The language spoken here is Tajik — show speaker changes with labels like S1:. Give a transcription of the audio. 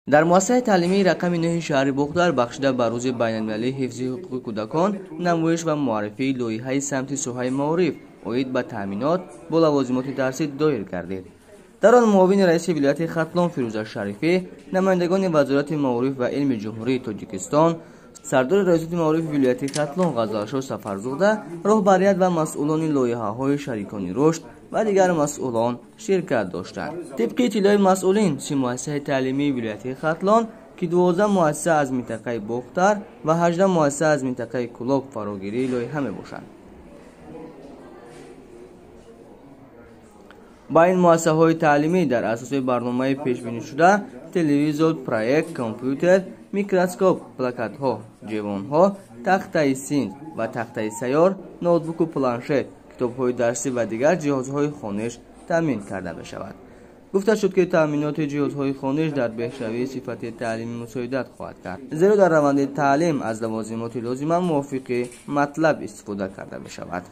S1: Дар муассисаи таълимии рақами 9 шаҳри Бохтар бахшида ба рӯзи байналмилалии ҳифзи ҳуқуқи кӯдакон намоиш ва муаррифии лоиҳаи самти соҳаи маориф оид ба таъминот бо лавозимоти дарсӣ доир гардид. Дар он муовини раиси вилояти Хатлон Фирӯза Шарифӣ, намояндагони Вазорати маориф ва илми Ҷумҳурии Тоҷикистон, сардори раёсати маорифи вилояти Хатлон Ғазалшоҳ Сафарзода, роҳбарият ва масъулони лоиҳаҳои шарикони рушд ва дигар масъулон ширкат доштанд. Тибқи иттилои масъулин, 30 муассисаи таълимии вилояти Хатлон, ки 12 муассиса аз минтақаи Бохтар ва 18 муассиса аз минтақаи Кӯлоб фарогирии лоиҳа мебошанд. Ба ин муассисаҳои таълимӣ дар асоси барномаи пешбинишуда телевизор, проект, компютер, микроскоп, плакатҳо, ҷевонҳо, тахтаи синф ва тахтаи сайёр, ноутбуку планшет, китобҳои дарсӣ ва дигар ҷиҳозҳои хониш таъмин карда мешавад. Гуфта шуд, ки таъминоти ҷиҳозҳои хониш дар беҳшавии сифати таълимӣ мусоидат хоҳад кард, зеро дар раванди таълим аз лавозимоти лозима мувофиқи матлаб истифода карда мешавад.